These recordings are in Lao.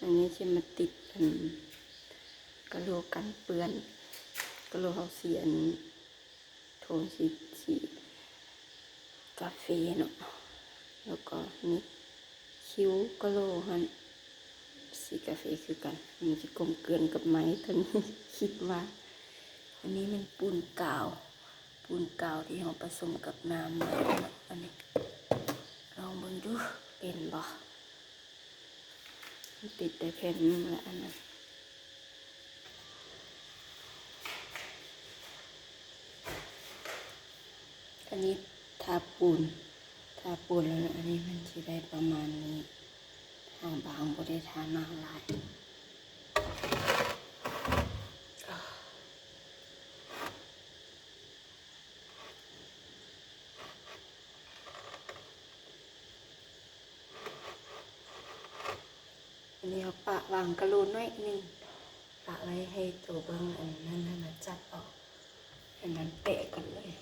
ອັນນີ້ຊິມາຕິດອັນກະໂຫຼກັນເປື້ອນ ກະໂຫຼເຮົາຊິອັນ ຖົງສີ ສີກາເຟເນາະ ແລ້ວກໍມີຄິ້ວກະໂຫຼຫັ້ນ ສີກາເຟຄືກັນ. ມັນຈະກົມເກືອນກັບໄມ້ຕົວນີ້ ຄິດວ່າ. ອັນນີ້ແມ່ນປູນກາວ ປູນກາວທີ່ເຮົາປະສົມກັບນ້ຳໄວ້ເນາະ. ອັນນີ້ລອງເບິ່ງດູ ເປັນບໍ່? ມັນຕິດໄດ້ແຜ່ນໜຶ່ງລະອັນນັ້ນ. ອັນນີ້ທາປູນ ທາປູນແລ້ວເນາະ. ອັນນີ້ມັນຊິໄດ້ປະມານນີ້ ທາບາງ ບໍ່ໄດ້ທາໜາຫຼາຍ. ອັນນີ້ເຮົາປະວາງກະໂຫຼໜ້ອຍໜຶ່ງ ປະໄວ້ໃຫ້ໂຕເບິ່ງອັນນັ້ນ ໃຫ້ມັນຈັບເອົາ ໃຫ້ມັນແປະກັນເລີຍ.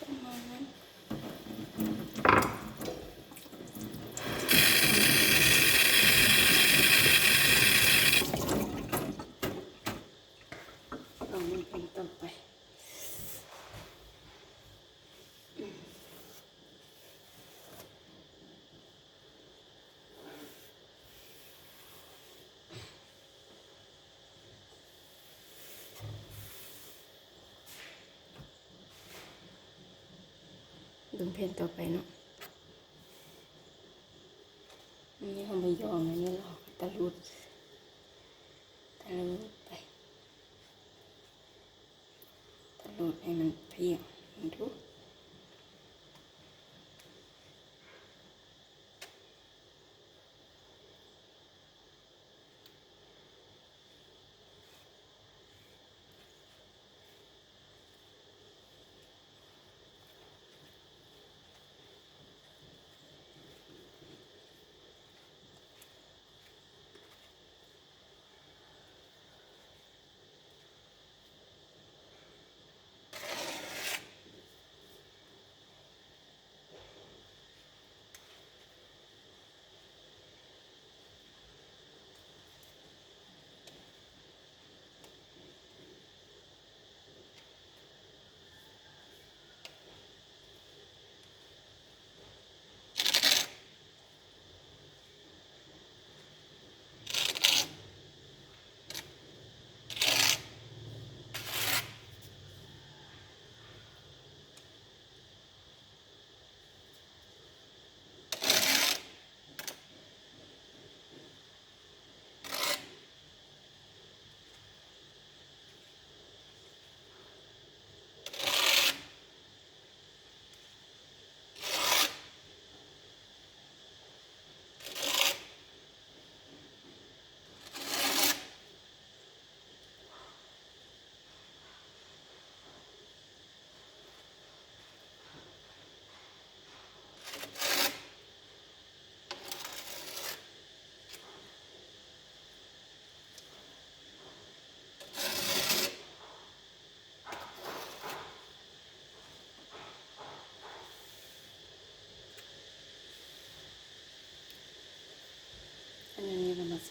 ປະມານນັ້ນ. ລອງເບິ່ງແຜ່ນຕໍ່ໄປ. ເບິ່ງແຜ່ນຕໍ່ໄປເນາະ. ອັນນີ້ເຮົາບໍ່ຍອມ ອັນນີ້ເຮົາກະຕະຫຼຸດ ຕະຫຼຸດໄປ ຕະຫຼຸດໃຫ້ມັນພຽງ ເບິ່ງດູ. ເ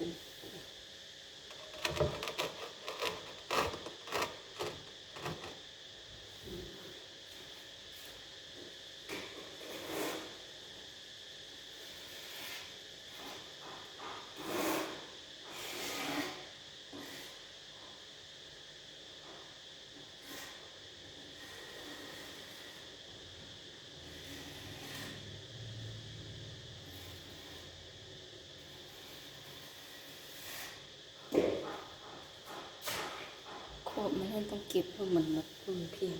ຂອບມັນຫັ້ນຕ້ອງເກັບໃຫ້ມັນໝົດ ມັນພຽງ.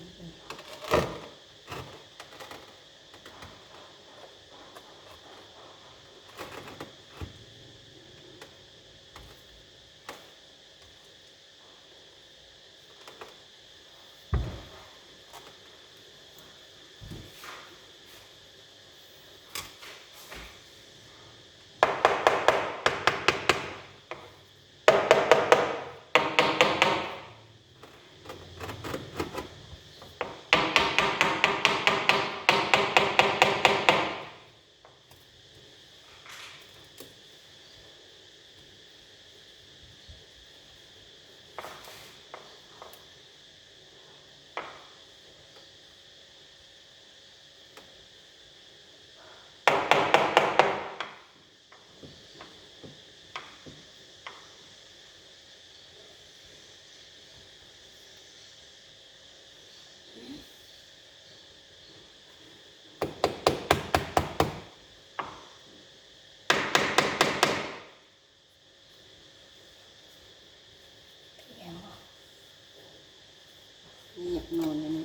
ຢາກນອນຢູ່ນີ້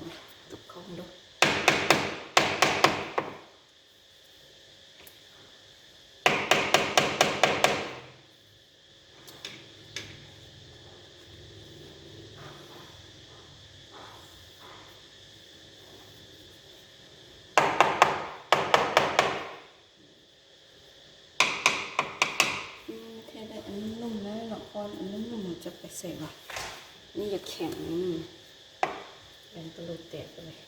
ຕົກເຂົ້າເດີ. ອືມ ແທ້ໄດ້ອັນນຸ້ມໆ ແລ້ວເນາະ ຄອນອັນນຸ້ມໆ ມັນຈະໄປໃສວະ? ນີ້ຢາກແຂງ ອືມ ແບງກະໂລແຕກໄປເລີຍ.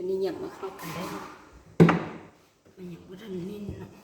ອັນນີ້ຍັງບໍ່ເຂົ້າກັນເດ້ ມັນຍັງບໍ່ທັນແໜ້ນເນາະ.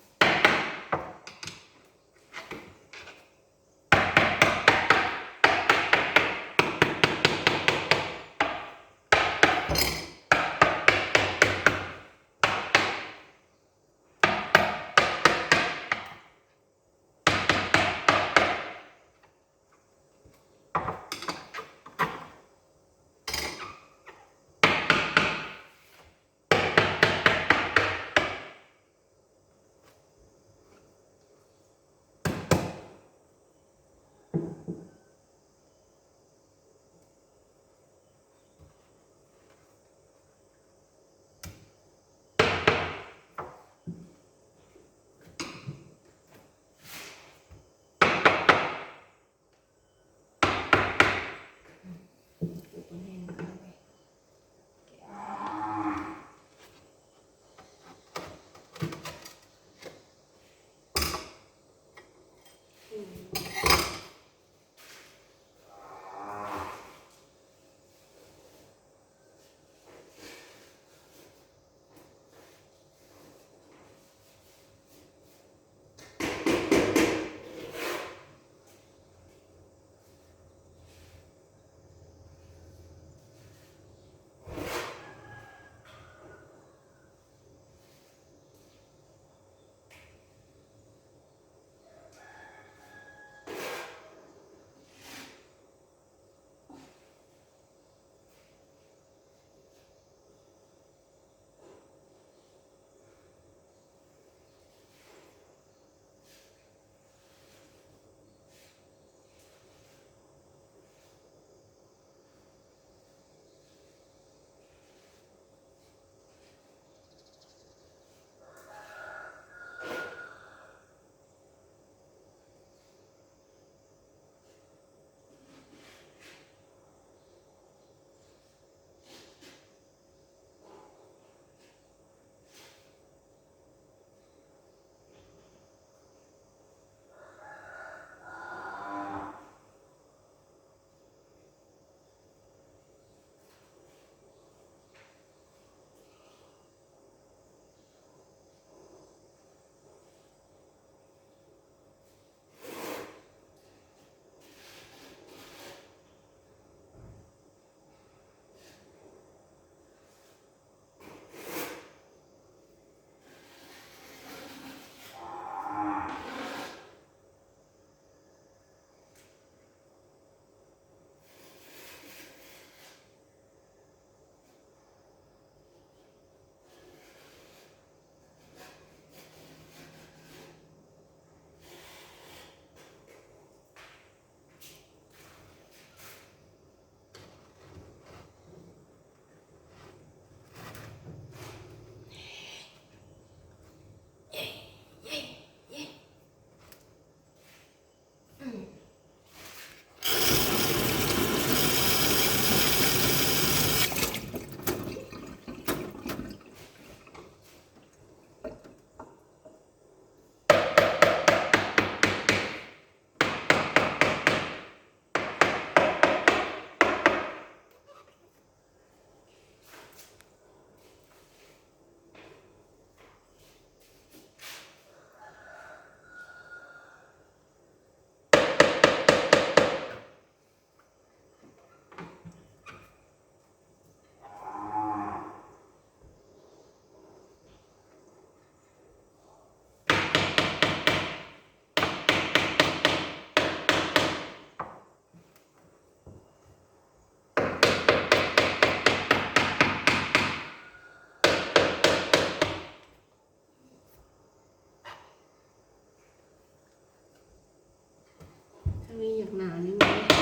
ທາງນີ້ຢາກໜານິດໜຶ່ງ.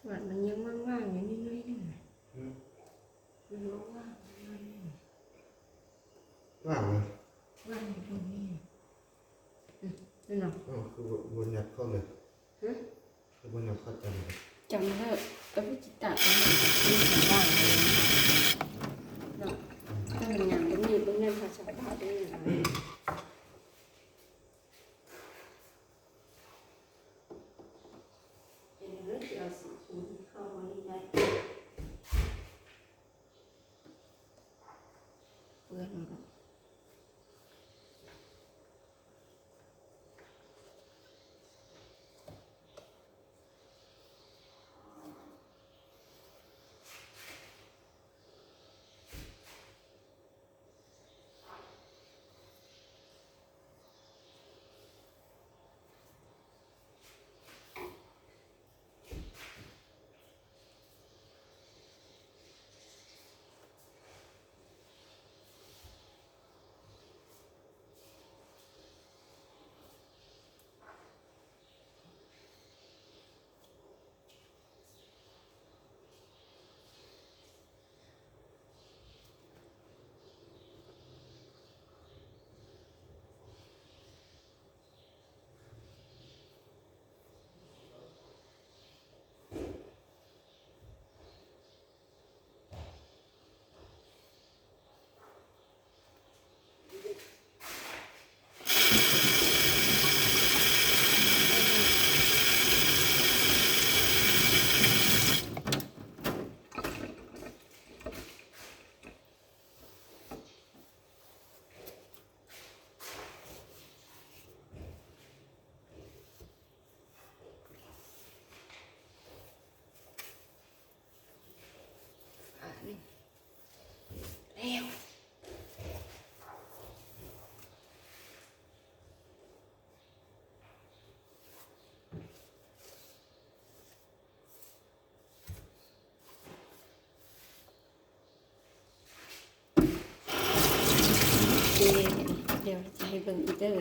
ກວາດມັນຍັງວ່າງ ວາງຢູ່ຕົງນີ້ ອືມ ນີ້ເນາະ. ອ້າວ ຄືບໍ່ ບໍ່ຫຍັບເຂົ້າເລີຍ? ຮະ? ຄືບໍ່ຫຍັບເຂົ້າຈັນເລີຍ? ຈັນເລີຍ ກໍບໍ່ຈິຕາກເນາະ. ອືມ ເຈົ້າຫຍັງບໍ່ມີ ບໍ່ແມ່ນພາສາບາດເດ້. ເປັນຫຍັງເລີຍຊິເອົາສີຄູນເຂົ້າມານີ້ໄດ້? ເປື້ອນໝົດ.ດຽວຈະໃຫ້ເບິ່ງອີກເດີ.